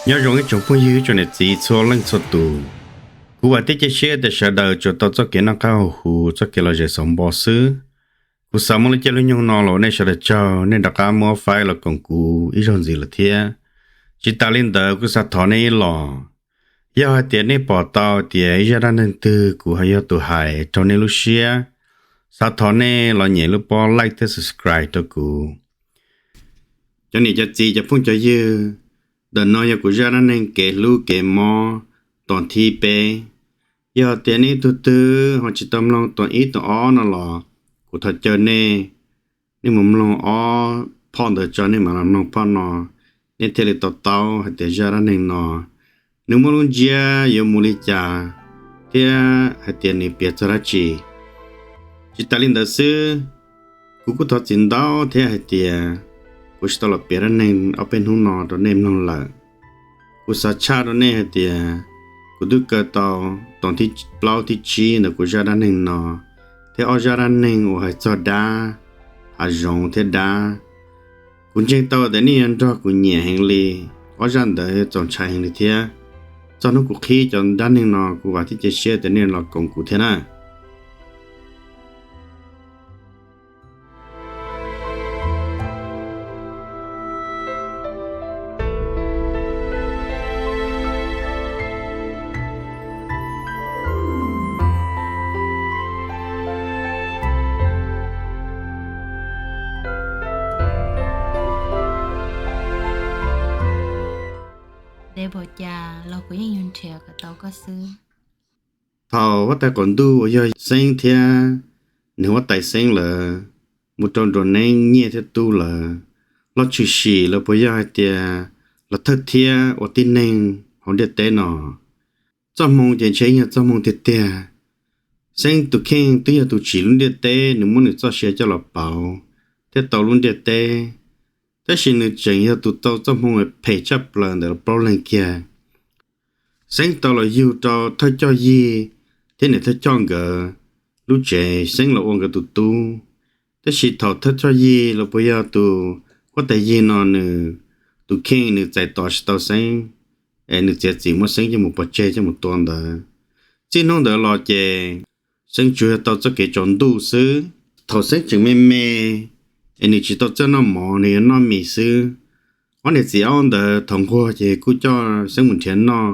Nyob zoo ib tsoom phooj ywg, tsoom niam txiv txhua leej txhua tus. Kuv vam thiab cia siab tias sawv daws tsuas tau txoj kev noj qab haus huv, txoj kev lom zem xauv npo xwb. Kuv xav muab lub caij lub nyoog no los nej sawv daws tsaug, nej rov qab muab faib los koom kuv ib zaug ntxiv lawm thiab. Tsis tas li ntawd kuj xav thov nej ib los, yog hais tias nej pom tau tias ib zaj dab neeg twg kuv ho yog tus hais raug nej lub siab, xav thov nej los nyem lub pob like thiab subscribe rau kuv. Cov niam cov txiv cov phooj cov ywg, ntawm no yog kuv zaj dab neeg kev hlub kev mob tod thib peb. Yog tias nej tug twg ho tsis tau mloog tod ib tod ob no los, kuv thov caw nej, nej mus mloog ob phoj ntawd tso nej mam los mloog phoj no, nej thiaj li to taub hais tias zaj dab neeg no nws muaj lub ntsiab yuav mus li cas, thiab hais tias nws piav txog dab tsi. Tsis tas li ntawd xwb, kuv kuj thov txim ntau thiab hais tias kuv tsis tau los piav dab neeg ob peb hnub no rau nej mloog lawm. Kuv xav tshaj rau nej hais tias kuv twb kaw tau tod thib plaub thib tsib ntawm kuv zaj dab neeg no, thiab ob zaj dab neeg uas hais txog dab hav zoov thiab dab. Kuv ntseeg tau tias nej yuav nrog kuv nyiam heev li, ob zaj ntawd txaus ntshai heev li thiab. Txog hnub kuv qhib cov dab neeg no kuv vam thiab cia siab tias nej los koom kuv thiab na. Ntev npaum cas los kuv yeej yuav nrhiav kom tau koj xwb. Thaum huab tais qaum ntuj uas yog Xeeb thiab nws huab tais Xeeb lawv mus rau nruas neeb nyiaj thiab tub lawv los tshwm sim los puas yog hais tias los thawj thiab ua tib neeg hauv ntiaj teb no, txoj hmoo ces ntshe yog txoj hmoo tiag tiag. Xeeb tus kheej twb yog tus tsim lub ntiaj teb, nws muab nws txoj sia coj los pauv thiab tau lub ntiaj teb, tab sis nws tseem yog tus tau txoj hmoo phem tshaj plaws ntawm plaub leeg kiag. Xeeb tau los yug rau thawj coj yig thiab niam thawj coj nkawd lub tsev, Xeeb los ua nkawd tus tub. Tab sis thaum thawj coj yig los puas yog tus huab tais yig no nws tus kheej nws txais tos tsis tau Xeeb, es nws txiav txim muab Xeeb coj mus pov tseg coj mus tua ntawd. Txij hnub ntawd los ces Xeeb tsuas yog tau txoj kev tsaus ntuj xwb. Thaum Xeeb tseem me me es nws tsis tau txawj noj mov, nws yuav noj mis xwb. Ob niam txiv aub ntawd thaum nquag ces kuj coj Xeeb mus nrhiav noj,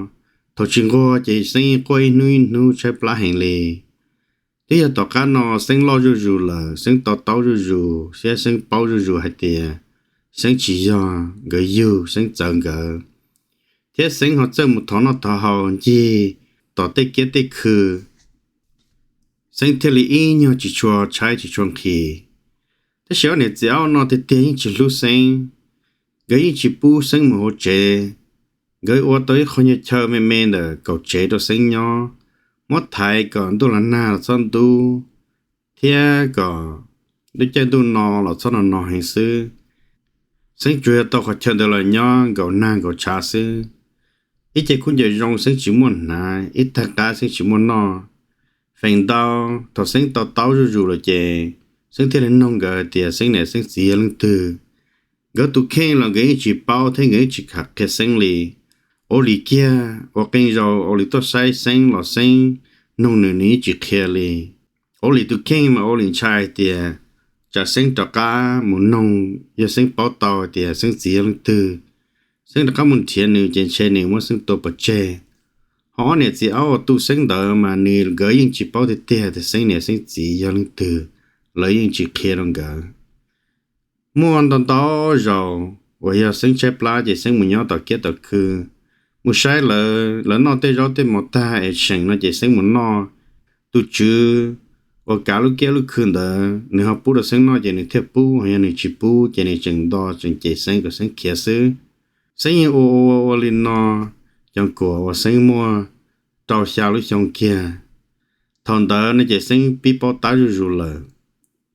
thaum tsis nquag ces Xeeb yeej quaj ib hnub ib hnub tshaib plab heev li. Twb yog tom qab no Xeeb loj zuj zus lawm, Xeeb to taub zuj zus thiab Xeeb paub zuj zus hais tias Xeeb tsis yog nkawd yug, Xeeb txawv nkawd. Thiab Xeeb ho txawj mus thov noj thov haus ncig tom tej kiab tej khw, Xeeb thiaj li ib nyuag tsis tshua tshaib tsis tshua nqhis. Tab sis ob niam txiv aub no tiag tiag yeej tsis hlub Xeeb, nkawd yeej tsis pub Xeeb mus hauv tsev. Nkawd ua tau ib qho nyuag chaw me me ntawm kaum tsev rau Xeeb nyob, muab thaiv kom ntuj los nag los txhob ntub, thiab kom ntuj caij ntuj no los txhob no no heev xwb. Xeeb tsuas yog tau qhov chaw ntawd los nyob nkaum nag nkaum tshav xwb. Ib ce khaub ncaws zoo Xeeb tsis muaj hnav, ib tag qab Xeeb tsis muaj noj. Feem ntau thaum Xeeb to taub zuj zus lawm ces Xeeb thiaj li noog nkawd tias Xeeb niam Xeeb txiv yog leej twg. Nkawd tus kheej los nkawd yeej tsis paub thiab nkawd yeej tsis kam qhia Xeeb li. Ua li kiag ua qee zaus ua li tuaj saib Xeeb los Xeeb noog nws, nws yeej tsis qhia li. Ua li tus kheej mas ua li ntshai hais tias tsam Xeeb rov qab mus noog, yog Xeeb paub tau hais tias Xeeb txiv yog leej twg, Xeeb rov qab mus nrhiav nws ces ntshe nws muab Xeeb tua pov tseg. Ho ob niam txiv aub uas tu Xeeb ntawd mas nws nkawd yeej tsis paub tiag tiag tias Xeeb niam Xeeb txiv yog leej twg, lawv yeej tsis qhia rau nkawd. Muaj ntau ntau zaus uas yog Xeeb tshaib plab ces Xeeb mus nyob tom kiab tom khw, mus saib lawv, lawv noj tej zaub tej mov tag es seem no ces Xeeb mus noj. Tus tswv uas kav lub kiab lub khw ntawd nws ho pub rau Xeeb noj ces nws thiaj pub, ho yog nws tsis pub ces nws tseem nto tseem cem Xeeb kom Xeeb khiav xwb. Xeeb yeej ua ua ua li no, cov kuam uas Xeeb muaj rau xya lub xyoo kiag. Thaum ntawd no ces Xeeb pib paub tab zuj zus lawm.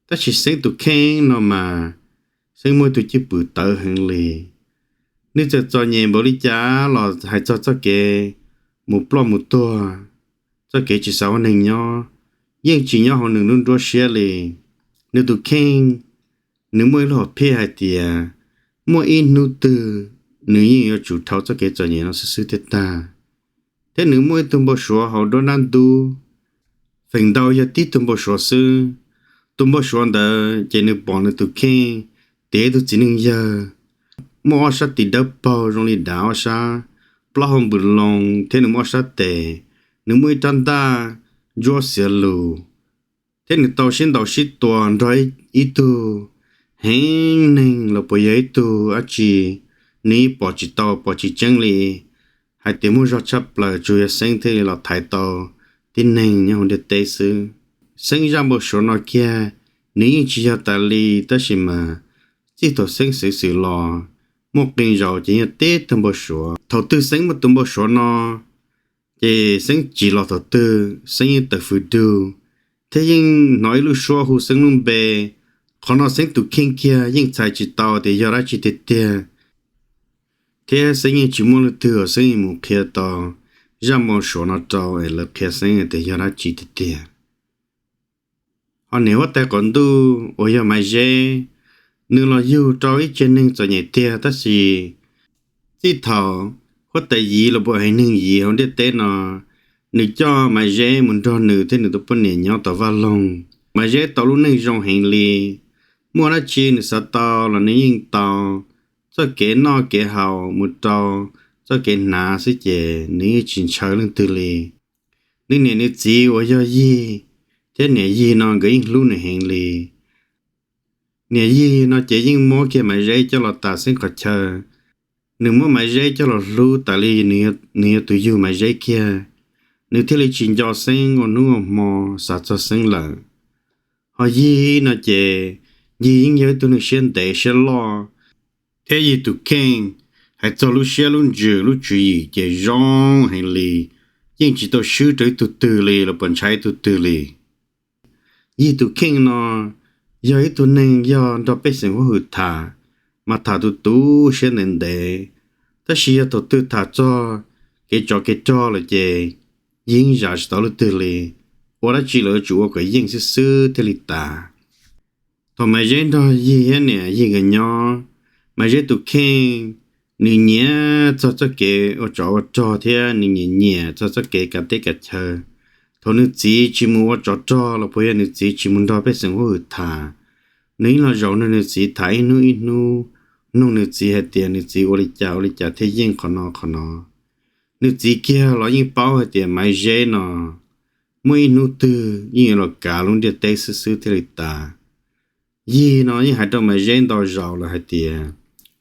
Tab sis Xeeb tus kheej no mas Xeeb muaj tus cwj pwm tawv heev li. Nws txawm txom nyem npaum li cas los hais txog txoj kev mus ploj mus tuag, txoj kev tsis xav ua neeg nyob, yeej tsis nyob hauv nws lub nruab siab li. Nws tus kheej, nws muaj ib lub hom phiaj hais tias muaj ib hnub twg nws yeej yuav tsum dhau txoj kev txom nyem no xwb xwb thiab tag. Thiab nws muaj ib tug npau suav hauv nruab dab ntub, feem ntau yog tib tug npau suav xwb. Tus npau suav ntawd ces nws pom nws tus kheej tiav ib tug txiv neej yawg muaj ob sab tis dawb paug zoo li dav ob sab, plaub hau npws loo thiab nws muaj ob sab tes. Nws muaj ib rab ntaj ntsuab xiav lus, thiab nws tau sib ntaus sib tua nrog ib tug heev neeg los puas yog ib tug dab tsi, nws yeej pom tsis tau pom tsis tseeb li hais tias muaj zog tshaj plaws, tsuas yog Xeeb thiaj li los thaiv tau tib neeg nyob hauv ntiaj teb xwb. Xeeb zaj npau suav no kiag, nws yeej tsis yog tas li, tab sis mas txij thaum Xeeb xwv xwm los muaj qee zaus ces yog tib tug npau suav. Thaum twg Xeeb muaj tus npau suav no ces Xeeb tsim los thaum twg Xeeb yeej tawm fws dug, thiab yeej hnov ib lub suab hu Xeeb lub npe. Qhov no Xeeb tus kheej kiag yeej txhais tsis tau tias yog dab tsi tiag tiag, thiab Xeeb yeej tsis muaj leej twg uas Xeeb yeej mus qhia tau zaj npau suav no rau es lawv qhia Xeeb tias yog dab tsi tiag tiag. Ho niam huab tais qaum ntuj uas yog Maiv Zeb, nws los yug rau ib tsev neeg txom nyem tiag, tab sis txij thaum huab tais Yiv los puas heev neeg Yiv hauv ntiaj teb no, nws coj Maiv Zeb mus nrog nws thiab nws tus poj niam nyob tom vaj loog. Maiv Zeb tau lub neej zoo heev li, muaj dab tsi nws xav tau los nws yeej tau. Txoj kev noj kev haus mus rau txoj kev hnav xwb ces nws yeej tsis ntshaw leej twg li. Nws niam nws txiv uas yog Yig thiab niam Yig no nkawd yeej hlub nws heev li. Niam Yig no ces yeej muab kiag Maiv Zeb coj los tas Xeeb qhov chaw. Nws muab Maiv Zeb coj los hlub tas li nws yog tus yug Maiv Zeb kiag, nws thiaj li tsis nco Xeeb ua hnub ua hmo, xav txog Xeeb lawm. Ho Yig no ces Yig yeej yog ib tug neeg siab ntev siab loj, thiab Yig tus kheej hais txog lub siab lub ntsws lub tswv yim ces zoo heev li, yeej tsis tau swb rau ib tug twg li los puas ntshai ib tug twg li. Yig tus kheej no yog ib tug neeg yog nrog pej xeem huab hwm tham, mas tham tus tu siab ntev ntev, tab sis yog thaum twg tham txog kev tsov kev rog lawm ces Yig zam tsis tau leej twg li. Ua dab tsi los yuav tsum ua kom yeej xwb xwb thiaj li tas. Thaum Maiv Zeb nrog Yig thiab niam Yig nkawd nyob, Maiv Zeb tus kheej, nws nyiam txog txoj kev ua tsov ua rog thiab nws nyiam nyiam txog txoj kev kav teb kav chaw. Thaum nws txiv tsis mus ua tsov rog los puas yog nws txiv tsis mus nrog pej xeem huab hwm tham, nws yeej los zaum nrog nws txiv tham ib hnub ib hnub, nug nws txiv hais tias nws txiv ua li cas ua li cas thiaj yeej qhov no qhov no. Nws txiv kiag los yeej paub hais tias Maiv Zeb no muaj ib hnub twg yeej yuav los kav lub ntiaj teb xwb xwb thiaj li tas. Yig no yeej hais rau Maiv Zeb ntau zaus lawm hais tias,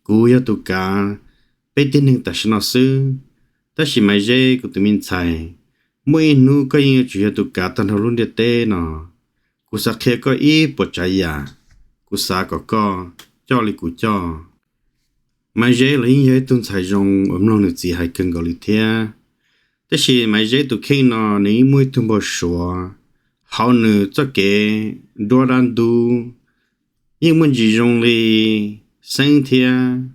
kuv yog tus kav peb tib neeg tam sim no xwb, tab sis Maiv Zeb kuv tus me ntxhais, muaj ib hnub koj yeej yuav tsum yog tus kav tag nrho lub ntiaj teb no. Kuv xav qhia koj ib puas tsav yam, kuv xav kom koj coj li kuv coj. Maiv Zeb los yeej yog ib tug ntxhais zoo uas mloog nws txiv hais kawg nkaus li thiab. Tab sis Maiv Zeb tus kheej no nws yeej muaj ib tug npau suav hauv nws txoj kev nruab dab ntub, yeej muaj ntsis zoo li Xeeb thiab.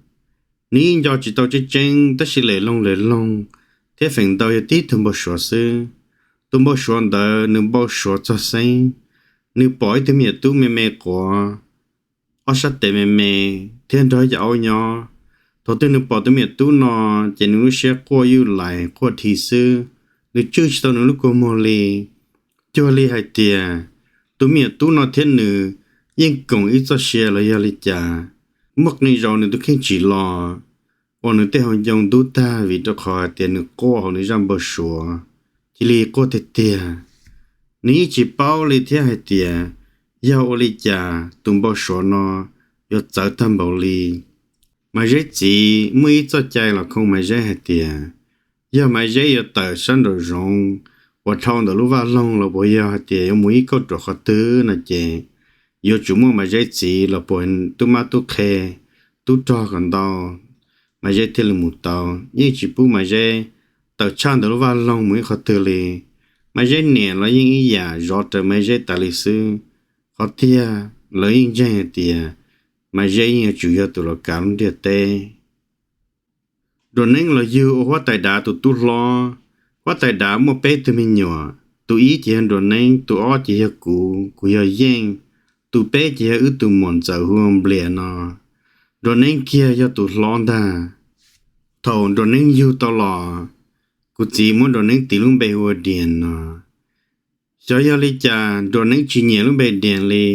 Nws yeej nco tsis tau tseeb tseeb tab sis lem loog lem loog thiab feem ntau yog tib tug npau suav xwb. Tus npau suav ntawd nws npau suav txog Xeeb. Nws pom ib tug me nyuam tub me me quav, ob sab tes me me thiab nrog cov aub nyob. Thaum twg nws pom tus me nyuam tub no ces nws lub siab quaj yuj lais quaj dhi xwb, nws tswj tsis tau nws lub kua muag li. Cuag li hais tias tus me nyuam tub no thiab nws yeej koom ib txoj sia los yog li cas. Muaj qee zaus nws tus kheej tsim los ua nws tej hauv ncoo ntub tag vim rau qhov hais tias nws quaj hauv nws zaj npau suav, cia li quaj tiag tiag. Nws yeej tsis paub li thiab hais tias yog ua li cas tus npau suav no yuav txawv tag npaum li. Maiv Zeb txiv muaj ib txoj cai los khoo Maiv Zeb hais tias, yog Maiv Zeb yuav tawm sab nraum zoov uas dhau ntawm lub vaj loog los puas yog hais tias yuav mus ib kauj ruam qhov twg no ces yuav tsum muaj Maiv Zeb txiv los puas tub mab tub qhe, tub rog kom ntau, Maiv Zeb thiaj li mus tau. Yeej tsis pub Maiv Zeb tawm tshaj ntawm lub vaj loog mus ib qhov twg li. Maiv Zeb niam los yeej ib yam zov rawv Maiv Zeb tas li xwb. Qhov tiag lawv yeej ntseeg hais tias Maiv Zeb yeej yuav tsum yog tus los kav lub ntiaj teb. Nruas Neeb los yug ua huab tais dav tus tub hlob. Huab tais dav muaj peb tug me nyuam, tus ib ces yog Nruas Neeb, tus ob ces yog kuv, kuv yog Yeej, tus peb ces yog wb tus muam ntxawm hu ua Nplias no. Nruas Neeb kiag yog tus hlob ntag. Thaum Nruas Neeb yug tau los, kuv txiv muab Nruas Neeb tis lub npe hu ua Dias no. Xyov yog li cas Nruas Neeb tsis nyiam lub npe Dias li.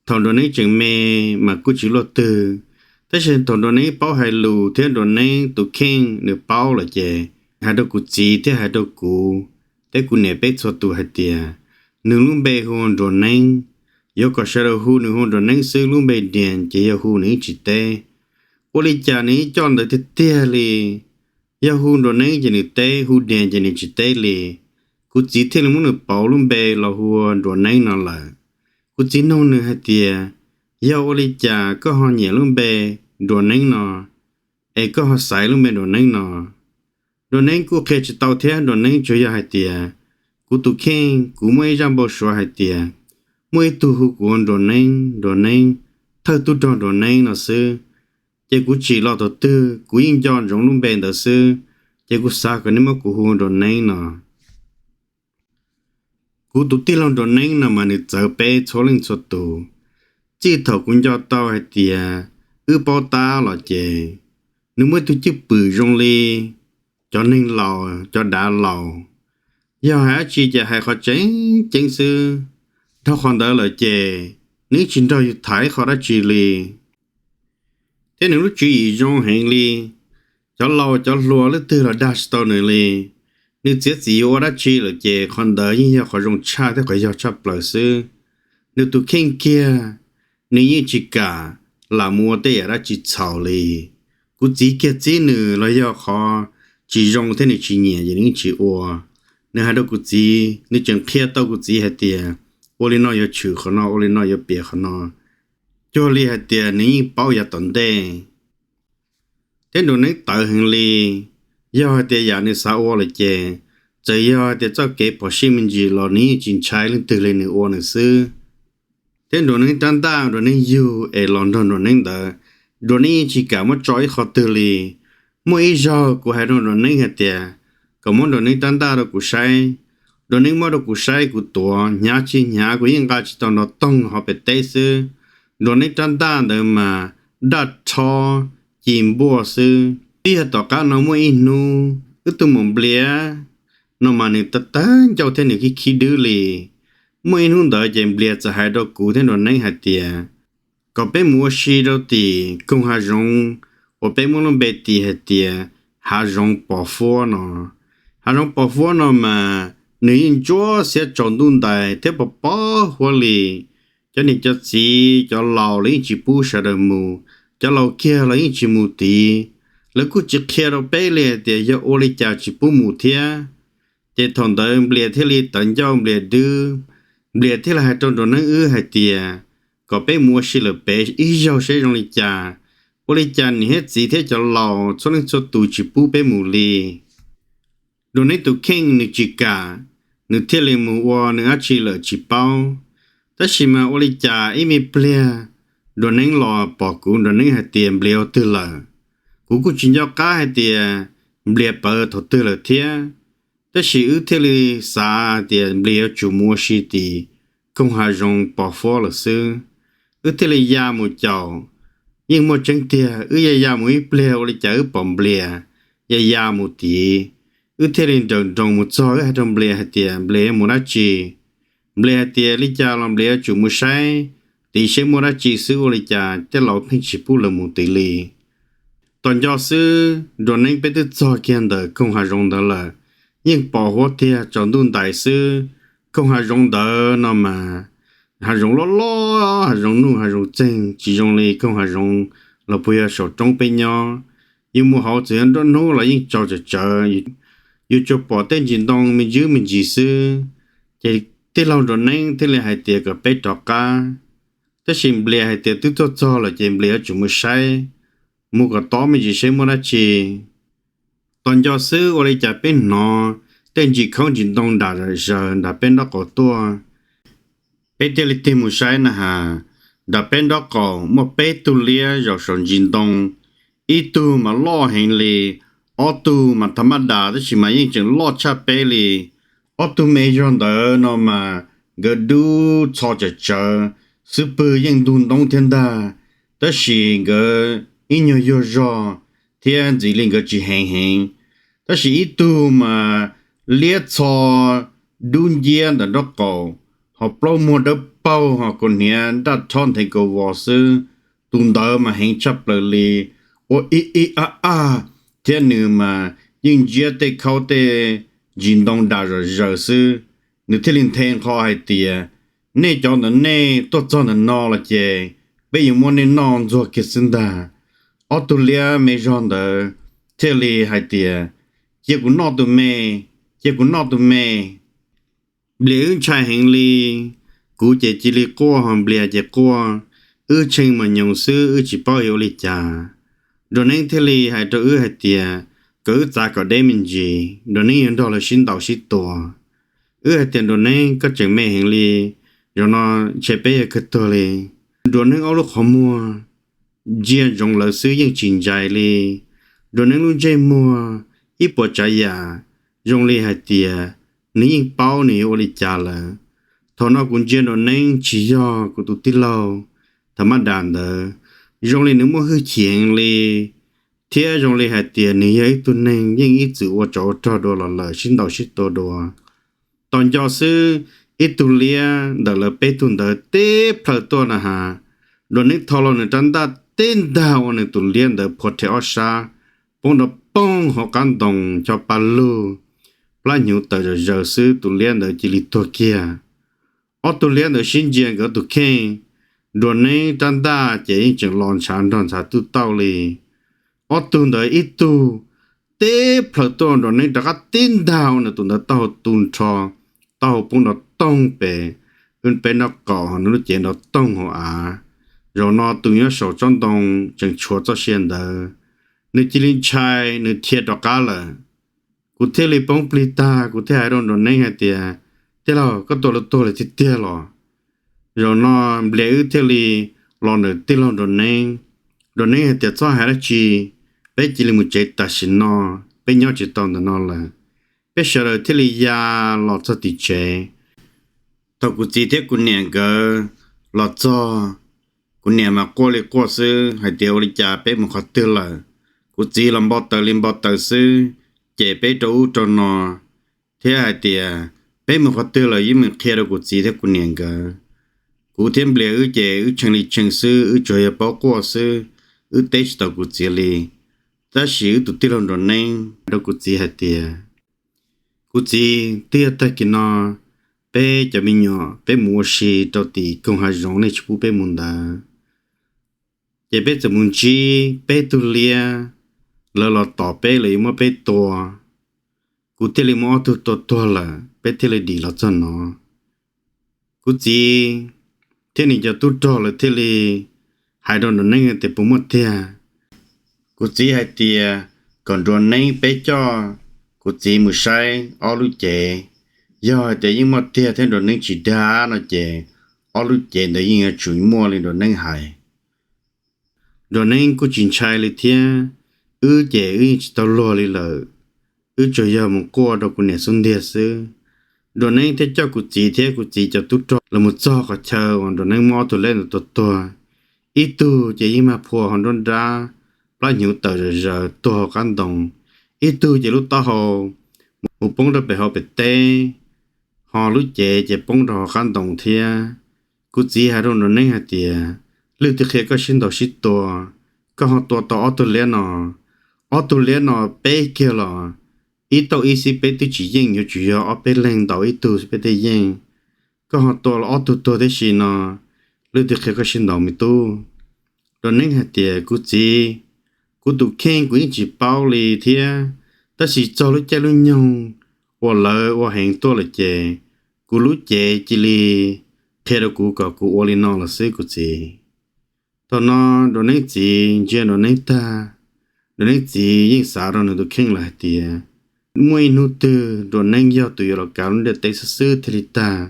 Thaum Nruas Neeb tseem me mas kuj tsis luaj twg, tab sis thaum Nruas Neeb paub hais lus thiab Nruas Neeb tus kheej nws paub lawm ces hais rau kuv txiv thiab hais rau kuv, thiab kuv niam peb txhua tus hais tias nws lub npe hu Nruas Neeb, yuav kom sawv daws hu nws hu Nruas Neeb xwb, lub npe Dias ces yog hu nws yeej tsis teb. Ua li cas nws yeej coj ntawd tiag tiag li. Yog hu Nruas Neeb ces nws teb, hu Dias ces nws tsis teb li. Kuv txiv thiaj li muab nws pauv lub npe los hu ua Nruas Neeb no lawm. Kuv txiv nug nws hais tias, yog ua li cas koj ho nyiam lub npe Nruas Neeb no, es koj ho xaiv lub npe Nruas Neeb no? Nruas Neeb kuj qhia tsis tau thiab, Nruas Neeb tsuas yog hais tias, kuv tus kheej kuv muaj ib zaj npau suav hais tias muaj ib tug hu kuv ua Nruas Neeb, Nruas Neeb, thawj tub rog Nruas Neeb no xwb. Ces kuv tsim los thaum twg kuv yeej nco ntsoov lub npe ntawd xwb, ces kuv xav kom nej muab kuv hu Nruas Neeb no. Kuv tus tij laug Nruas Neeb no mas nws txawv peb txhua leej txhua tus. Txij thaum kuv nco tau hais tias wb paub tab los ces nws muaj ib tug cwj pwm zoo li cov neeg laus cov dav laus. Yog hais dab tsi ces hais qhov tseeb ceeb xwb, dhau qhov ntawd lawm ces nws tsis nrog yus tham ib qho dab tsi li. Thiab nws lub tswv yim zoo heev li. Cov laus cov hluas leej twg los dag tsis tau nws li. Nws txiav txim yuav ua dab tsi lawm ces qhov ntawd yeej yog qhov zoo tshaj thiab qhov yog tshaj plaws xwb. Nws tus kheej kiag, nws yeej tsis kam lam mus ua tej yam dab tsi txhaum li. Kuv txiv kiag txib nws los yog qhov tsis zoo thiab nws tsis nyiam ces nws yeej tsis ua. Nws hais rau kuv txiv, nws tseem qhia tau kuv txiv hais tias ua li no yuav tshwm qhov no, ua li no yuav piav qhov no, cuag li hais tias nws yeej paub yav tom ntej. Thiab Nruas Neeb tawv heev li. Yog hais tias yam nws xav ua lawm ces, txawm yog hais tias txoj kev phom sij me ntsis los nws yeej tsis ntshai leej twg li, nws ua nws xwb. Thiab Nruas Neeb rab ntaj, Nruas Neeb yug es los nrog Nruas Neeb ntawd, Nruas Neeb yeej tsis kam muab tso ib qho twg li. Muaj ib zaug kuv hais rau Nruas Neeb hais tias kom muab Nruas Neeb rab ntaj rau kuv saib. Nruas Neeb muab rau kuv saib, kuv tuav hnyav tsis hnyav kuv yeej nqa tsis tau nrov toog hauv pem teb xwb. Nruas Neeb rab ntaj ntawd mas daj rhob ci npuaj xwb. Twb yog tom qab no muaj ib hnub wb tuaj mus npliav no mas nws tawv tawv ncauj thiab nws khib khib dwb li. Muaj ib hnub ntawd ces Nplias txawm hais rau kuv thiab Nruas Neeb hais tias kom peb mus ua si rau tim koog hav zoov uas peb muab lub npe tis hais tias hav zoov Pos Fuab no. Hav zoov Pos Fuab no mas nws yeej ntsuab xiab tsaus ntuj ntais thiab pos pos huab li. Cov niam cov txiv cov laus los yeej tsis pub sawv daws mus, cov laus kiag los yeej tsis mus tid. Lawv kuj tsis qhia rau peb li hais tias yog ua li cas tsis pub mus thiab. Ces thaum ntawd Nplias thiaj li tawv ncauj, Nplias dwb, Nplias thiaj li hais rau Nruas Neeb wb hais tias kom peb mus ua si lawm pem ib zaug seb zoo li cas. Ua li cas niam thiab txiv thiab cov laus txhua leej txhua tus tsis pub peb mus li. Nruas Neeb tus kheej nws tsis kam, nws thiaj li mus ua nws dab tsi lawm tsis paub. Tab sis mas ua li cas ib me pliag Nruas Neeb los pom kuv, Nruas Neeb hais tias Nplias ua twg lawm. Kuv kuj tsis nco qab hais tias Nplias pawv thaum twg lawm thiab. Tab sis wb thiaj li xav tias Nplias yuav tsum mus ua si tim koog hav zoov Pos Fuab lawm xwb. Wb thiaj li ya mus caum. Yeej muaj tseeb tiag, wb ya ya mus ib pliag ua li cas wb pom Nplias ya ya mus tid. Wb thiaj li nrawm nroos mus txog, wb hais rau Nplias hais tias Nplias yuav mus dab tsi. Nplias hais tias li cas los Nplias yuav tsum mus saib tid seb muaj dab tsi xwb, ua li cas tej laus pheej tsis pub lawv mus tid li. Tos nco xwb, Nruas Neeb peb twb txog kiag ntawm koog hav zoov ntawd lawm. Yeej pos huab tiag, tsaus ntuj ntais xwb. Koog hav zoov ntawd no mas hav zoov loj loj, hav zoov nuj hav zoov txeeg, tsis zoo li koog hav zoov los puas yog saum roob peb nyob. Yus mus hauv txawm yog nruab hnub los yeej tsaus tsawv tsawv, yus tsuas pom tej ntsis ntoo me ntsis me ntsis xwb. Ces tij laug Nruas Neeb thiaj li hais tias kom peb rov qab. Tab sis Nplias hais tias twb tuaj txog lawm ces Nplias yuav tsum mus saib, mus kom tob me ntsis seb muaj dab tsi. Tos nco xwb ua li cas peb hnov tej ntsis khaub ntsis ntoo nram zaws nram peb nraub qaum tuaj. Peb thiaj li tig mus saib na has, nram peb nraub qaum muaj peb tug liab zaum saum ntsis ntoo. Ib tug mas loj heev li, ob tug mas tha maj das tab sis mas yeej tseem loj tshaj peb li. Ob tug me zog ntawd no mas nkawd dub txho tsawm tsawv, xub pwg yeej ntug ntoob thiab ntag. Tab sis nkawd ib nyuag yuag zog, thiab ntxiv li nkawd tsis heev heev. Tab sis ib tug mas liab txho dub nciab ntawm nraub qaum, ho plaub muag dawb paug, ho kaus hniav nraj rhob ntheev kaus vos xwb. Tus ntawd mas heev tshaj plaws li, ua ib ib ab ab, thiab nws mas yeej ntsiab tej khaub tej ntsis ntoo dam zom zaws xwb. Nws thiaj li nthe nqho hais tias, nej cov ntawm nej tuaj txog ntawm no los ces peb yuav muab nej noj ntxuag kiag xwb ntag. Ob tug liab me zog ntawd thiaj li hais tias, cia kuv noj tus me, cia kuv noj tus me. Nplias wb ntshai heev li, kuv ces cia li quaj ho Nplias ces quaj, wb tshee mas nyoos xwb wb tsis paub yuav ua li cas. Nruas Neeb thiaj li hais rau wb hais tias kom wb txav kom deb me ntsis, Nruas Neeb yuav nrog lawv sib ntaus sib tua. Wb hais tias Nruas Neeb koj tseem me heev li, zaum no ntshe peb yuav kawg tuag li. Nruas Neeb ob lub qhov muag ntsia ntsoov lawv xwb yeej tsis ntsais li. Nruas Neeb lub ntsej muag ib puas tsav yam zoo li hais tias nws yeej paub nws yuav ua li cas lawm. Thaum no kuv ntsia Nruas Neeb tsis yog kuv tus tij laug tham mab das ntawd, zoo li nws muaj hwj chim heev li, thiab zoo li hais tias nws yog ib tug neeg yeej ib txwm ua tsov ua rog dua los lawm sib ntaus sib tua dua. Tos nco xwb, ib tug liab ntawm lawv peb tug ntawd teb plhaw tuaj na has, Nruas Neeb tho los nws rab ntaj teb ntag ua nws tus liab ntawd phua rhe ob sab, poob nrov poog hauv qab ntoo, cho pa lug, plab hnyuv tawm zom zaws xwb tus liab ntawd cia li tuag kiag. Ob tug liab ntawd sib ntsia nkawd tus kheej, Nruas Neeb rab ntaj ces yeej tseem los ntshav nrog ntshav tuj tauj li. Ob tug ntawd ib tug teb plhaw tuaj, Nruas Neeb rov qab teb ntag ua nws tus ntawd taub hau tu nrho, taub hau poob nrov toog pem, wb peb nraub qaum, nws lub cev nrov toog hauv av. Zaum no tus nyob saum tsob ntoo tseem tshuav txoj sia ntawd, nws cia li ntshai, nws dhia rov qab lawm. Kuv thiaj li poob plig tag, kuv thiaj hais rau Nruas Neeb hais tias, tij laug, koj tua lawv tuag lawm tiag tiag los? Zaum no Nplias wb thiaj li los ntawm tij laug Nruas Neeb. Nruas Neeb hais tias, txhob hais dab tsi, peb cia li mus tsev tam sim no, peb nyob tsis tau ntawm no lawm. Peb sawv daws thiaj li ya los txog tim tsev. Thaum kuv txiv thiab kuv niam nkawd los txog, kuv niam mas quaj li quaj xwb hais tias, ua li cas peb mus qhov twg lawm? Kuv txiv los npau taws li npau taws xwb, cem peb rau ub rau no thiab hais tias, peb mus qhov twg lawm yeej meem qhia rau kuv txiv thiab kuv niam nkawd. Kuv thiab Nplias wb ces wb tshee li tshee xwb, wb tsuas yog paub quaj xwb, wb teb tsis tau kuv txiv li. Tab sis wb tus tij laug Nruas Neeb rau kuv txiv hais tias, kuv txiv, twb yog tag kis no peb cov me nyuam peb mus ua si rau tim koog hav zoov nej tsis pub peb mus ntawd, ces peb txawm mus ntsib peb tug liab, lawv los tom peb, lawv yuav muab peb tua. Kuv thiaj li muab ob tug tua tuag lawm, peb thiaj li dim los txog no. Kuv txiv thiab nws cov tub rog lawv thiaj li hais rau Nruas Neeb tias, puas muaj tiag? Kuv txiv hais tias kom Nruas Neeb peb coj kuv txiv mus saib ob lub cev. Yog hais tias yeej muaj tiag thiab Nruas Neeb tsis dag no ces ob lub cev ntawd yeej yuav tsum muaj li Nruas Neeb hais. Nruas Neeb kuj tsis ntshai li thiab, wb ces wb yeej tsis tau luag li lawm, wb tsuas yog mus quaj rau kuv niam xub ntiag xwb. Nruas Neeb thiaj coj kuv txiv thiab kuv txiv cov tub rog los mus txog qhov chaw uas Nruas Neeb muab ob tug liab ntawd tua tuag. Ib tug ces yeej mag phua ho nruab nrab, plab hnyuv tawm zom zaws tuag hauv qab ntoo, ib tug ces lub taub hau mus poob rau pem hauv pem teb, ho lub cev ces poob rau hauv qab ntoo thiab. Kuv txiv hais rau Nruas Neeb hais tias, leej twg qhia koj sib ntaus sib tua, koj ho tua tau ob tug liab no? Ob tug liab no peb kiag los ib tauj ib xib peb twb tsis yeej, yuav tsum yog ob peb leeg ntaus ib tug peb thiaj yeej. Koj ho tua ob tug tuag tib si no, leej twg qhia koj sib ntaus me tub? Nruas Neeb hais tias, kuv txiv, kuv tus kheej kuv yeej tsis paub li thiab, tab sis txog lub caij lub nyoog uas lawv ua heev tuaj lawm ces kuv lub cev cia li qhia rau kuv kom kuv ua li no los xwb kuv txiv. Thaum no Nruas Neeb txiv ntsia Nruas Neeb tag, Nruas Neeb txiv yeej xav rau nws tus kheej lawm hais tias, muaj ib hnub twg Nruas Neeb yog tus yuav los kav lub ntiaj teb xwb xwb thiaj li tag.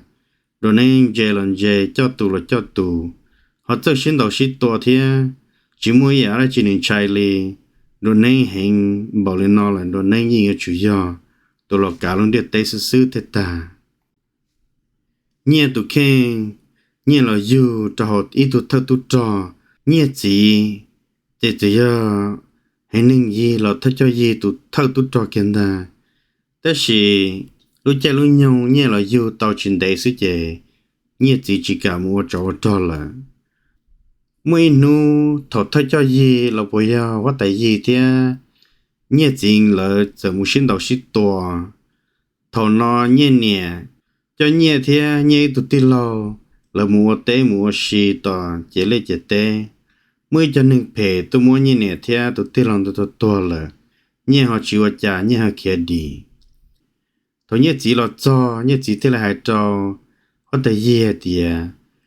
Nruas Neeb ntse los ntse, coj tus los coj tus, ho txawj sib ntaus sib tua thiab, tsis muaj ib yam dab tsi nws ntshai li. Nruas Neeb heev npaum li no lawm Nruas Neeb yeej yuav tsum yog tus los kav lub ntiaj teb xwb xwb thiaj tag. Nyiaj tus kheej, Nyiaj los yug rau hauv ib tug thawj tub rog, Nyiaj txiv ces txawm yog haiv neeg yig los thawj coj yig tus thawj tub rog kiag ntag. Tab sis lub caij lub nyoog Nyiaj los yug tau tsis ntev xwb ces Nyiaj txiv tsis kam mus ua tsov ua rog lawm. Muaj ib hnub thaum thawj coj yig los puas yog huab tais yig thiab Nyiaj txiv lawv txawm mus sib ntaus sib tua. Thaum no Nyiaj niam coj Nyiaj thiab Nyiaj ib tug tij laug lawv mus ua teb mus ua si tos ces liaj ces teb, muaj ib co neeg phem tuaj muab Nyiaj niam thiab tus tij laug ntawd tua tuag lawm. Nyiaj ho tsis ua cas, Nyiaj ho khiav dim. Thaum Nyiaj txiv los txog, Nyiaj txiv thiaj li hais rau huab tais yig hais tias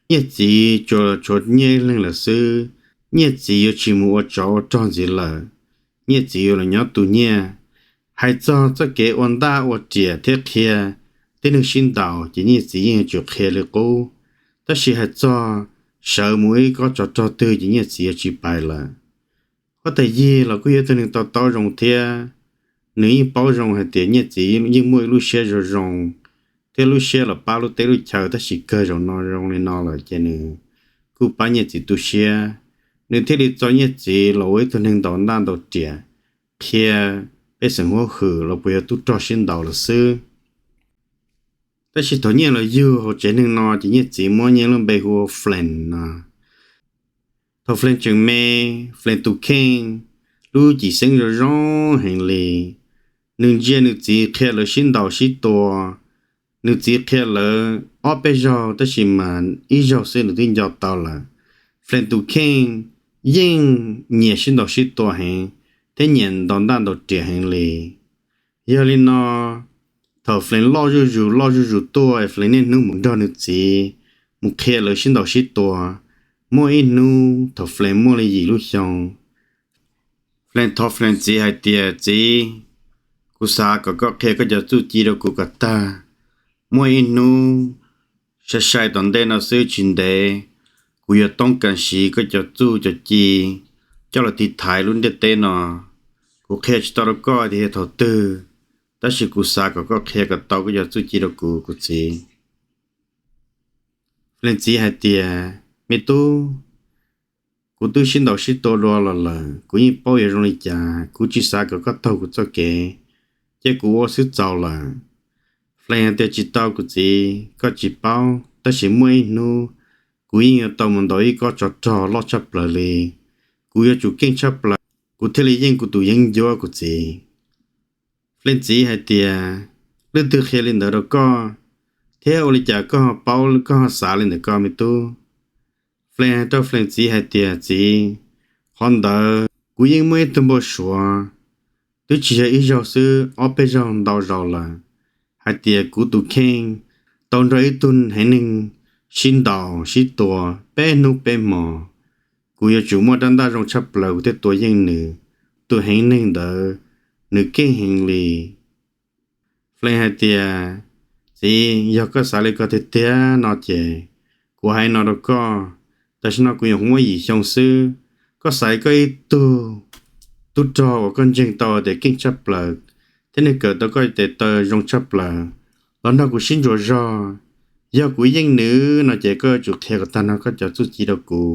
Nyiaj txiv tsuas tshuav Nyiaj ib leeg lawm xwb, Nyiaj txiv yuav tsis mus ua tsov ua rog ntxiv lawm, Nyiaj txiv yuav los nyob tu Nyiaj. Hais txog txoj kev ua ntaj ua riam thiab qhia tej neeg sib ntaus ces Nyiaj txiv yeej yuav tsum qhia li qub, tab sis hais txog sawv mus ib kob tsov rog twg ces Nyiaj txiv yuav tsis pais lawm. Huab tais yig los kuj yog ib tug neeg to taub zoo thiab, nws yeej paub zoo hais tias Nyiaj txiv yeej muaj ib lub siab zoo zoo thiab lub siab los pab lub teb lub chaw, tab sis kawg zaum no zoo li no lawm ces nws kuj pab Nyiaj txiv tu siab. Nws thiaj li tso Nyiaj txiv los ua ib tug neeg ntaus ntaj ntaus riam, qhia pej xeem huab hwm los puas yog tub rog sib ntaus lawm xwb. Tab sis thaum Nyiaj los yug hauv tsev neeg no ces Nyiaj txiv muab Nyiaj lub npe hu ua Fleem no. Thaum Fleem tseem me, Fleem tus kheej lub cim xeeb zoo zoo heev li. Nws ntsia nws txiv qhia lawv sib ntaus sib tua. Nws txiv qhia lawv ob peb zaug tab sis mas ib zaug xwb nws twb nco tau lawm. Fleem tus kheej yeej nyiam sib ntaus sib tua heev thiab nyiam ntaus ntaj ntaus riam heev li. Yog li no, thaum Fleem loj zuj zus loj zuj zus tuaj, Fleem niaj hnub mus nrog nws txiv mus qhia lawv sib ntaus sib tua. Muaj ib hnub thaum Fleem muaj li yim lub xyoo, Fleem thov Fleem txiv hais tias, Txiv, kuv xav kom koj qhia koj cov txuj ci rau kuv kom tag. Muaj ib hnub sai sai tom ntej no xwb tsis ntev, kuv yuav toob kas siv koj cov txuj cov ci coj los tiv thaiv lub ntiaj teb no. Kuv qhia tsis tau rau koj tias yog thaum twg, tab sis kuv xav kom koj qhia kom tau koj cov txuj ci rau kuv, kuv txiv. Fleej txiv hais tias, Me tub, kuv twb sib ntaus sib tua dua los lawm, kuv yeej paub yuav zoo li cas, kuv tsis xav kom koj taug kuv txoj kev, cia kuv ua xwb txaus lawm. Fleej hais tias, Tsis tau kuv txiv, koj tsis paub, tab sis muaj ib hnub kuv yeej yuav tau mus ntaus ib kob tsov rog loj tshaj plaws li. Kuv yuav tsum keej tshaj plaws kuv thiaj li yeej kuv tus yeeb ncuab, kuv txiv. Fleej txiv hais tias, Leej twg qhia li ntawd rau koj, thiab ua li cas koj ho paub, koj ho xav li ntawd ko, me tub? Fleej hais rau Fleej txiv hais tias, Txiv, qhov ntawd kuv yeej muaj ib tug npau suav, twb tsis yog ib zaug xwb, ob peb zaug ntau zaus lawm, hais tias kuv tus kheej tau nrog ib tug haiv neeg sib ntaus sib tua peb hnub peb hmo. Kuv yuav tsum muaj rab ntaj zoo tshaj plaws kuv thiaj tua yeej nws. Tus haiv neeg ntawd nws keej heev li. Fleej hais tias, Txiv, yog koj xav li ko tiag tiag no ces kuv hais no rau koj, tam sim no kuv nyuam qhuav muaj yim xyoo xwb, koj xaiv koj ib tug tub rog uas koj ntseeg tau tias keej tshaj plaws thiab nws kawm tau koj tes taw zoo tshaj plaws los nrog kuv sib ntsuas zog. Yog kuv yeej nws no ces koj yuav tsum qhia kom tag nrho koj cov txuj ci rau kuv,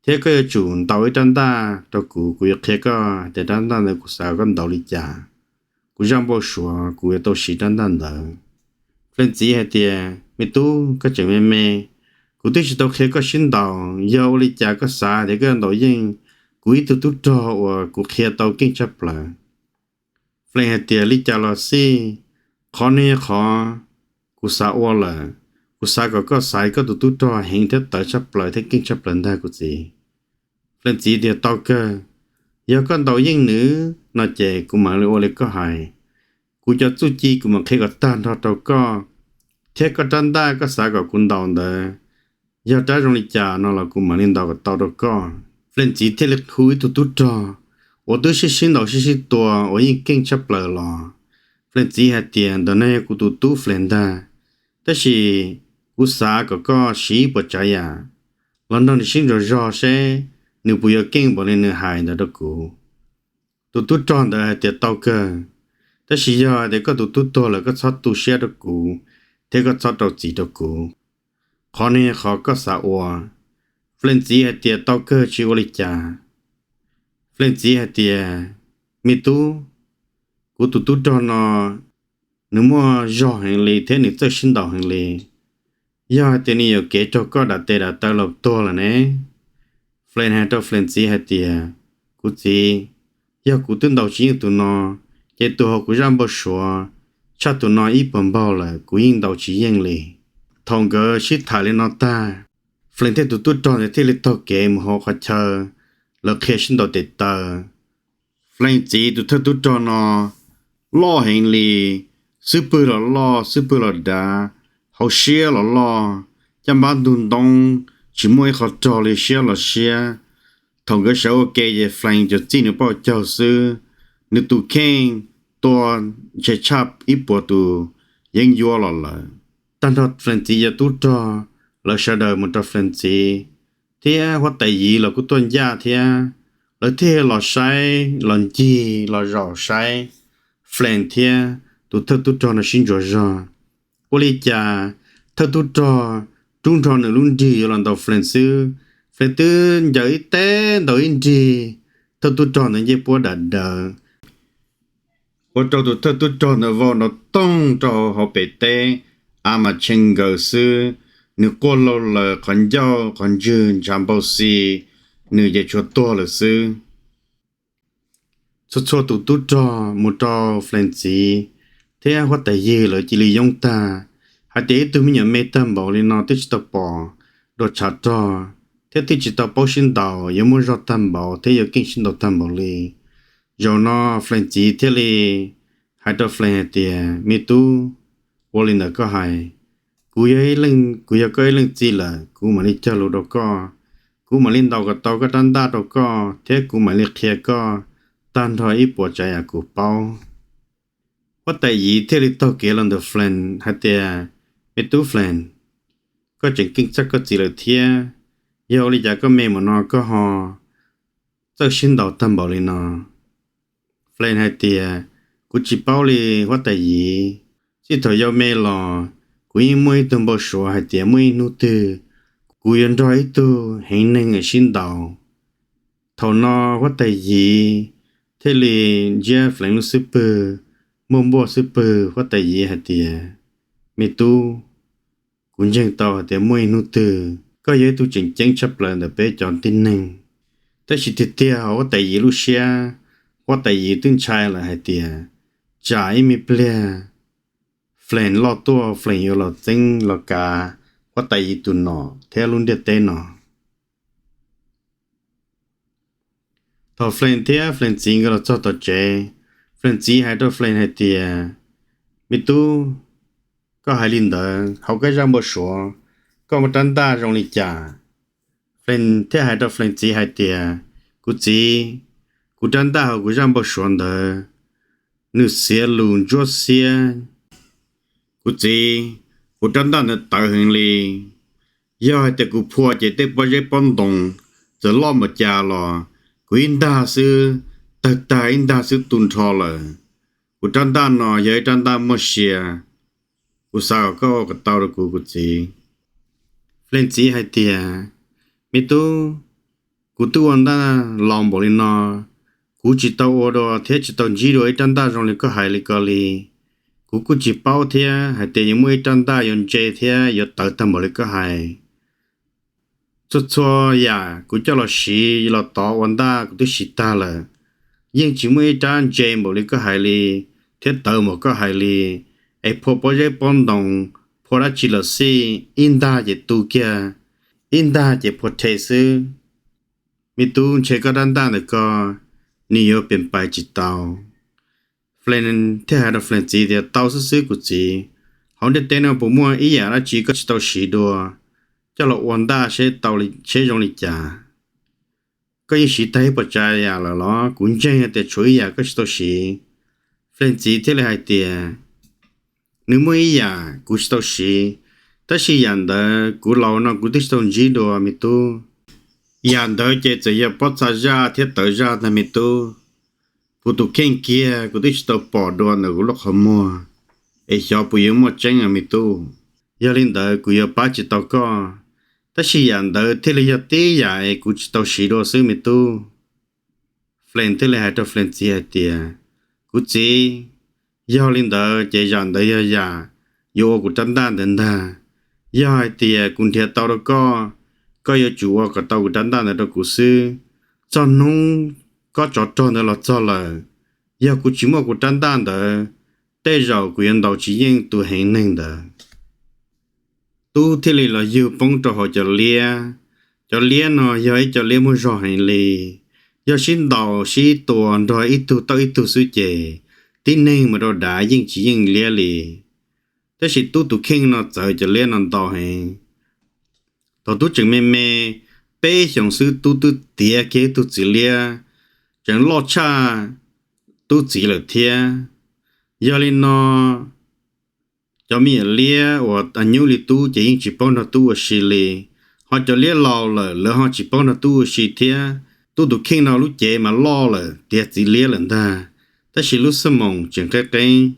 thiab koj yuav tsum ntaus ib rab ntaj rau kuv, kuv yuav qhia koj tias rab ntaj ntawd kuv xav koj ntaus li cas. Kuv zaj npau suav kuv yuav tau siv rab ntaj ntawd. Fleej txiv hais tias, Me tub, koj tseem me me, kuv twb tsis tau qhia koj sib ntaus, yog ua li cas koj xav tias koj yuav ntaus yeej kuv ib tug tub rog uas kuv qhia tau keej tshaj plaws? Fleej hais tias, Li cas los xij, qhov no yog qhov kuv xav ua lawm. Kuv xav kom koj xaiv koj tus tub rog heev thiab tawv tshaj plaws thiab keej tshaj plaws ntag, kuv txiv. Fleej txiv tias, Tau kawg, yog koj ntaus yeej nws no ces kuv mam li ua li koj hais. Kuv cov txuj ci kuv mam qhia kom tag nrho rau koj, thiab koj rab ntaj koj xav kom kuv ntaus ntawd, yog rab zoo li cas no los kuv mam li ntaus kom tau rau koj. Fleej txiv thiaj li hu ib tug tub rog uas twb sib sib ntaus sib sib tua uas yeej keej tshaj plaws los. Fleej txiv hais tias, Ntawm no yog kuv tus tub Fleej ntag, tab sis kuv xav kom koj siv ib puas tsav yam los nrog nws sib ntsuas zog seb nws puas yuav keej npaum li nws hais ntawd rau kuv. Tus tub rog ntawd hais tias, Tau kawg, tab sis yog hais tias koj tus tub tuag lawm koj txhob tu siab rau kuv, thiab koj txhob rau txim rau kuv. Qhov no yog qhov koj xav ua. Fleej txiv hais tias, Tau kawg, tsis ua li cas. Flees txiv hais tias, Me tub, kuv tus tub rog no nws muaj zog heev li thiab nws txawj sib ntaus heev li. Yog hais tias nws yuam kev raug koj dam tes dam taw los tuag lawm ne. Flees hais rau Flees txiv hais tias, Kuv txiv, yog kuv twb ntaus tsis yeej tus no, ces tus hauv kuv zaj npau suav tshaj tus no ib puas npaug lawm, kuv yeej ntaus tsis yeej li. Thaum nkawd sib tham li no tag, Flees thiab tus tub rog ntawd thiaj li taug kev mus hauv qhov chaw lawv qhia sib ntaus tes taw. Flees txiv tus thawj tub rog no loj heev li, xub pwg los loj, xub pwg los dav, hauv siab los loj, caj npab ntug ntoo, tsis muaj ib qho rog li, siab los siab. Thaum nkawd sawv ua ke ces Flees tsuas txij nws pauj caug xwb, nws tus kheej tua ntshe tshaj ib puas tus yeeb ncuab los lawm. Tag nrho Flees txiv cov tub rog, lawv sawv daws mus rau Flees txiv, thiab huab tais Yiv los kuj tuaj ncaj thiab. Lawv thiaj los saib, los ncig los zaum saib Flees thiab tus thawj tub rog no sib ntsuas zog. Ua li cas thawj tub rog rub nrho nws lub nrig yuav los ntaus Flees xwb, Flees twb ncaws ib teb ntaus ib nrig, thawj tub rog ntawd ncej puab dam daws, ua rau tus thawj tub rog ntawd vau nrov toog rau hauv pem teb, av mas tshee nkaws xwb. Nws quaj laug laws, qhov ncauj qhov ntswg ntshav npau xi, nws ces tshuav tuag lawm xwb. Txhua txhua tus tub rog mus rau Flees txiv thiab huab tais Yiv lawv cia li yoob tag, hais tias ib tug me nyuam me tag npaum li no twb tsis tau pom dua tshav rog, thiab twb tsis tau paub sib ntaus, yuav muaj zog tag npaum thiab yuav keej sib ntaus tag npaum li. Zaum no Flees txiv thiaj li hais rau Flees hais tias, Me tub, ua li ntawm koj hais, kuv yog ib leej, kuv yog koj ib leej txiv lawm, kuv mam li cog lus rau koj. Kuv mam li ntaus kom tau koj rab ntaj rau koj, thiab kuv mam li qhia koj tag nrho ib puas tsav yam kuv paub. Huab tais Yiv thiaj li taug kev los ntawm Flees hais tias, Me tub Flees, koj tseem keej txog koj txiv lawm thiab. Yog ua li cas koj me mus no koj ho txawj sib ntaus tag npaum li no? Flees hais tias, Kuv tsis paub li huab tais Yiv. Txij thaum yau me los kuv yeej muaj ib tug npau suav hais tias muaj ib hnub twg kuv yuav nrog ib tug heev neeg sib ntaus. Thaum no huab tais Yiv thiaj li ntsiab Flees lub xub pwg, muaj npuaj xub pwg. Huab tais Yiv hais tias, Me tub, kuv ntseeg tau hais tias muaj ib hnub twg koj yog ib tug tseem ceeb tshaj plaws ntawm peb cov tib neeg. Tab sis tiag tiag hauv huab tais Yiv lub siab, huab tais Yiv twb ntshai lawm hais tias tsam ib me pliag Flees loj tuaj, Flees yuav los txeeb los kav huab tais Yiv tus nom thiab lub ntiaj teb no. Thaum Flees thiab Flees txiv nkawd los txog tom tsev, Flees txiv hais rau Flees hais tias, Me tub, koj hais li ntawd hauv koj zaj npau suav, koj muaj rab ntaj zoo li cas? Flees thiaj hais rau Flees txiv hais tias, Kuv txiv, kuv rab ntaj hauv kuv zaj npau suav ntawd, nws xiav lus ntsuab xiab. Kuv txiv, kuv rab ntaj ntawd tawv heev li. Yog hais tias kuv phua ces tej pob zeb pob ntoos txawm loj npaum cas los kuv ib ntag xwb tawg tag, ib ntag xwb tu nrho lawm. Kuv rab ntaj no yog ib rab ntaj muaj sia, kuv xav kom koj ua kom tau rau kuv, kuv txiv. Flees txiv hais tias, Me tub, kuv twb ua ntaj laus npaum li no, kuv tsis tau ua dua thiab tsis tau ntsib dua ib rab ntaj zoo li koj hais li ko li. Kuv kuj tsis paub thiab hais tias yuav muaj ib rab ntaj yuav ntse thiab yuav tawv tag npaum li koj hais. Txhua txhua yam kuv coj los siv los tov ua ntaj kuv twb siv tag lawm, yeej tsis muaj ib rab ntse npaum li koj hais li thiab tawv npaum koj hais li. Es phua pob zeb pob ntoos, phua dab tsi los xij, ib ntag ces tu kiag, ib ntag ces phua rhe xwb. Me tub, ntshe koj rab ntaj ntawm ko nws yuav pes pais tsis tau. Flees thiaj hais rau Flees txiv tias, Tau xwb xwb kuv txiv, hauv ntiaj teb no puas muaj ib yam dab tsi koj tsis tau siv dua coj los ua ntaj seb tau, seb zoo li cas? Koj yeej siv tag ib puas tsav yam lawm los? Kuv ntseeg tias tshuav ib yam koj tsis tau siv. Flees txiv thiaj li hais tias, Nws muaj ib yam kuv tsis tau siv, tab sis yam ntawd kuv laus no kuv twb tsis tau ntsib dua me tub. Yam ntawd ces txawm yog pob txha zaj thiab tawv zaj ntag me tub. Kuv tus kheej kiag kuv twb tsis tau pom dua ntawm kuv lub qhov muag, es xyov puas yuav muaj tseeb me tub. Yog li ntawd kuv yuav pab tsis tau koj, tab sis yam ntawd thiaj li yog tib yam es kuv tsis tau siv dua xwb me tub. Flees thiaj li hais rau Flees txiv hais tias, Kuv txiv, yog li ntawd ces zam ntawd yog yam yuav ua kuv rab ntaj ntawd ntag. Yog hais tias kuv nrhiav tau rau koj, koj yuav tsum ua kom tau kuv rab ntaj ntawd rau kuv xwb. Txog hnub koj tsov rog ntawd los txog lawm, yog kuv tsis muaj kuv rab ntaj ntawd, tej zaum kuv yuav ntaus tsis yeej tus heev neeg ntawd. Tub thiaj li los yug poob rau hauv cov liab. Cov liab no yog ib co liab muaj zog heev li, yog sib ntaus sib tua nrog ib tug tauj ib tug xwb ces tib neeg mus rau dav yeej tsis yeej liab li. Tab sis tub tus kheej no txawv cov liab no ntau heev. Thaum tub tseem me me, peb xyoos xwb tub twb tiav kiag ib tug txiv liab tseem loj tshaj tub txiv lawm thiab. Yog li no, cov me nyuam liab uas nyuj li tub ces yeej tsis paub nrog tub ua si li, ho cov liab laus lawm lawv ho tsis paub nrog tub ua si thiab. Tub tus kheej no lub cev mas loj lawm tiav txiv liab lawm ntag, tab sis lub xab moos tseem qeeb qeeb.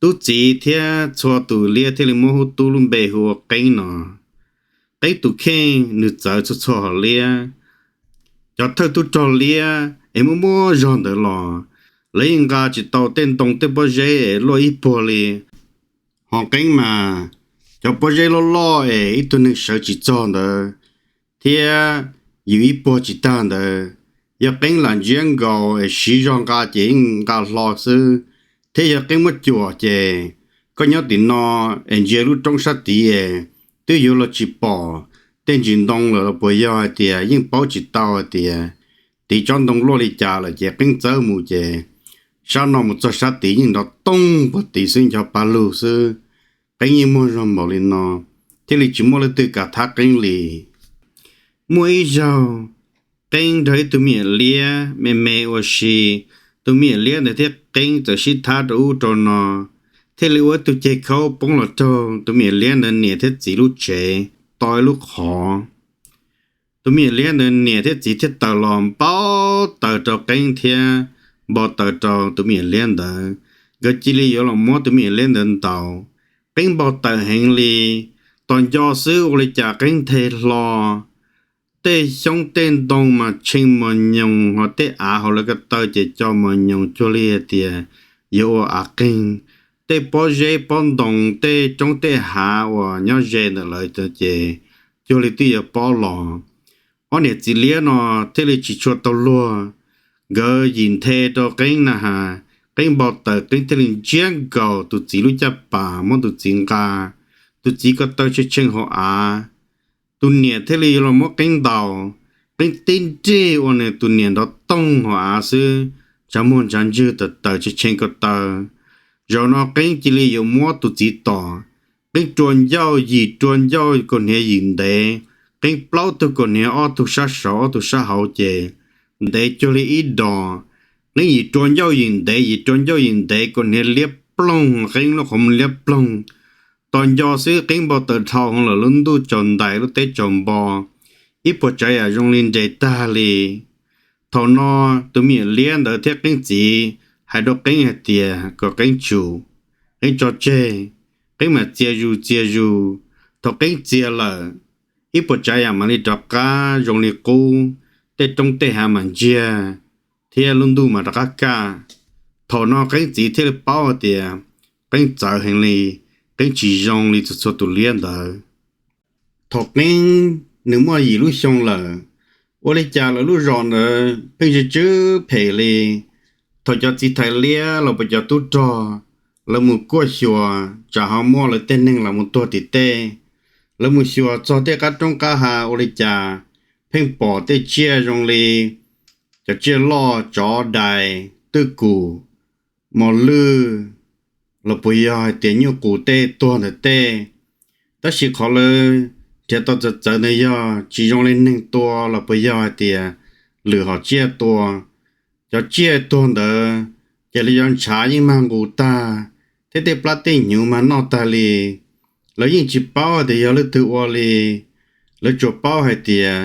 Tub txiv thiab txhua tus liab thiaj li muab hu tub lub npe hu ua Qeeb no. Qeeb tus kheej nws txawv txhua txhua hom liab. Cov thawj tub rog liab es muaj muaj zog ntawd los lawv yeej nqa tsis tau tej ntoo tej pob zeb es luaj ib puag li. Ho Qeeb mas cov pob zeb loj loj es ib tug neeg sawv tsis txog ntawd thiab yws ib puag tsis tag ntawd, yog Qeeb lam ntsiab nkaus es siv zog nqa ces yeej nqa hlo xwb. Thiab yog Qeeb muab cuam ces koj nyob tim no es ntsia lub roob sab tid es twb yuav los tsis pom tej ntsis ntoo lawm los puas yog hais tias yeej paub tsis tau hais tias tiv tsob ntoo luaj li cas lawm ces Qeeb txawb mus ces sab no mus txog sab tid yeej nrov toog puag tid xwb nco pa lug xwb. Qeeb yeej muaj zog npaum li no thiaj li tsis muaj leej twg kam thab Qeeb li. Muaj ib zaug Qeeb nrog ib tug me nyuam liab me me ua si, tus me nyuam liab ntawd thiab Qeeb txawm sib thab rau ub rau no, thiaj li ua ib tug ceg khaub poob los raug tus me nyuam liab ntawd niam thiab txiv lub tsev to ib lub qhov. Tus me nyuam liab ntawd niam thiab txiv thiaj tawm los npau taws rau Qeeb thiab npau taws rau tus me nyuam liab ntawd. Nkawd cia li yuav los muab tus me nyuam liab ntawd ntaus. Qeeb npau taws heev li, tos nco xwb ua li cas Qeeb nthe hlo, tej xyoob tej ntoo mas tshee mos nyoos ho tej av hauv lawv ko taw ces co mos nyoos cuag li hais tias yuav ua av qeeg. Tej pob zeb pob ntoo tej roob tej hav uas nyob ze ntawm lawv ces cuag li twb yuav pob los. Ob niam txiv liab no thiaj li tsis tshua tau luag, nkawd yim nthe rau Qeeb na has, Qeeb npau taws Qeeb thiaj li ntsiab nkaus tus txiv lub caj pas muab tus txiv nqa, tus txiv ko taw tshee tshee hauv av. Tus niam thiaj li yuav los muab Qeeb ntaus, Qeeb tib nrig ua nws tus niam nrov toog hauv av xwb, ntshav muag ntshav ntswg tawm tawm tshee tshee ko taw. Zaum no Qeeb cia li yuav muab tus txiv tom, Qeeb rua ncauj yim rua ncauj kaus hniav yim ntev, Qeeb plaub tug kaus hniav ob tug sab saud ob tug sab hauv ces ntev cuag li ib dos. Qeeb yim rua ncauj yim ntev yim rua ncauj yim ntev kaus hniav liab ploog, Qeeb lub qhov muag liab ploog. Tos nco xwb Qeeb npau taws dhau heev lawm lub ntuj tsaus ntais lub teb tsaus npo, ib puas tsav yam zoo li nres tag li. Thaum no tus me nyuam liab ntawd thiab Qeeb txiv hais rau Qeeb hais tias kom Qeeb tsum, Qeeb tso tseg, Qeeb mam txia zus txia zus. Thaum Qeeb txia lawm, ib puas tsav yam mam li rov qab zoo li qub, tej roob tej hav mam ntsiag thiab lub ntuj mam rov qab kaj. Thaum no Qeeb txiv thiaj li paub hais tias Qeeb txawv heev li, Qeeb tsis zoo li txhua txhua tus liab ntawd. Thaum Qeeb nws muaj yim lub xyoo lawm, ua li cas lawv lub zos ntawd pheej tsw tsw phem li. Thaum cov txiv thais liab los puas cov tub rog, lawv mus kuaj xyuas tsam ho muaj lawv tej neeg los mus tuag tim tej, lawv mus xyuas txog tej qab roob qab hav ua li cas pheej pom tej tsiaj zoo li cov tsiaj loj, tsov, dais, twj kum, mos lwj, los puas yog hais tias nyuj qus tej tuag ntawm tej. Tab sis qhov lawv nrhiav tau txawv txawv ntawd yog tsis zoo li neeg tua los puas yog hais tias lwm hom tsiaj tua. Cov tsiaj tuag ntawd ces lawv cov ntshav yeej mag nqus tag, thiab tej plab tej hnyuv mag noj tag li. Lawv yeej tsis paub hais tias yog leej twg ua li, lawv tsuas paub hais tias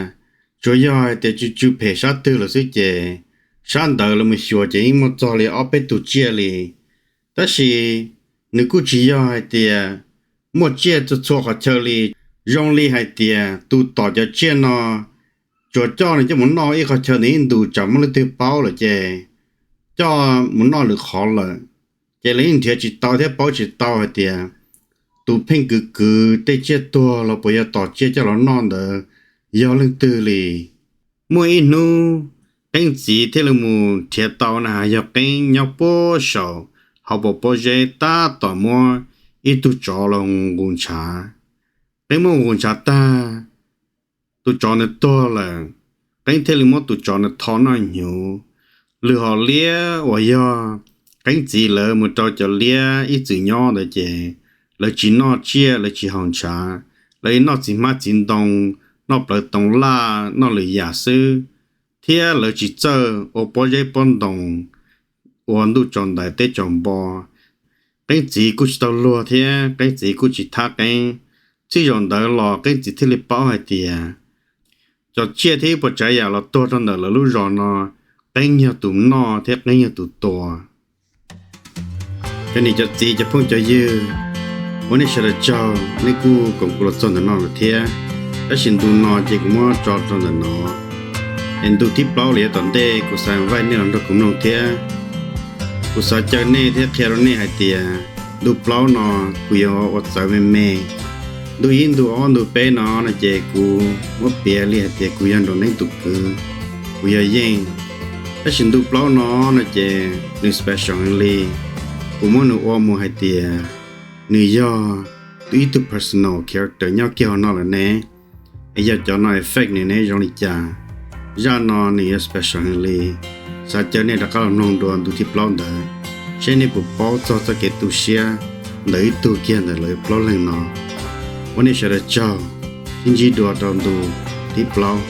tsuas yog hais tias tsw tsw phem sab twg lawm xwb ces sab ntawd lawv mus xyuas ces yeej muaj txog li ob peb tug tsiaj li. Tab sis nws kuj tsis yog hais tias muaj tsiaj txhua txhua qhov chaw li, zoo li hais tias tus tom cov tsiaj no tsuas coj nws coj mus noj ib qhov chaw ntawm ib ntus tsam muaj leej twg paub lawm ces coj mus noj lwm qhov lawm. Ces lawv yeej nrhiav tsis tau thiab paub tsis tau hais tias tus pheej kwv kwv tej tsiaj tuag los puas yog tom tsiaj coj los noj ntawd yog leej twg li. Muaj ib hnub Qeeb txiv thiaj li mus nrhiav tau na has yog Qeeb nyob puag saum hauv paus pob zeb tab tom muab ib tug tsov los nqus ntshav. Qeeb muab nqus ntshav tag, tus tsov ntawd tuag lawm. Qeeb thiaj li muab tus tsov ntawd tho noj hnyuv. Lwm hom liab uas yog Qeeb txiv lawv mus rau cov liab ib txwm nyob ntawd ces lawv tsis noj tsiaj, lawv tsis haus ntshav, lawv noj txiv hmab txiv ntoo, noj plawv toov laj, noj lwm yam xwb, thiab lawv tsis txawj ua pob zeb pob ntoo ua ntuj tsaus ntais teb tsaus npo. Qeeb txiv kuj tsis tau luag thiab Qeeb txiv kuj tsis thab Qeeb. Txij zaum ntawd los Qeeb txiv thiaj li paub hais tias cov tsiaj thiab ib puas tsav yam los tuag rau ntawm lawv lub zos no, Qeeb yog tus noj thiab Qeeb yog tus tua. Cov niam cov txiv cov phooj cov ywg, ua nej sawv daws tsaug, nej kuj koom kuv los txog ntawm no lawm thiab. Tab sis ntu no ces kuv muab tso rau ntawm no, es ntu thib plaub los yav tom ntej kuv xav invite nej los nrog kuv mloog thiab. Kuv xav caw nej thiab qhia rau nej hais tias ntu plaub no kuv yuav ua txawv me me. Ntu ib ntu ob ntu peb no no ces kuv muab piav li hais tias kuv yog Nraum Neeb tus kwv, kuv yog Yeej. Tab sis ntu plaub no no ces nws special heev li. Kuv muab nws ua mus hais tias nws yog tus ib tug personal character nyob kiag hauv no lawm ne. Es yog cov no effect nws ne zoo li cas? Zaj no nws yog special heev li. Xav caw nej rov qab los mloog dua ntu thib plaub ntawd, seb nej puas paub txog txoj kev tu siab ntawm ib tug kiag ntawm lawv plaub leeg no. Ua nej sawv daws tsaug, sib ntsib dua rau ntu thib plaub.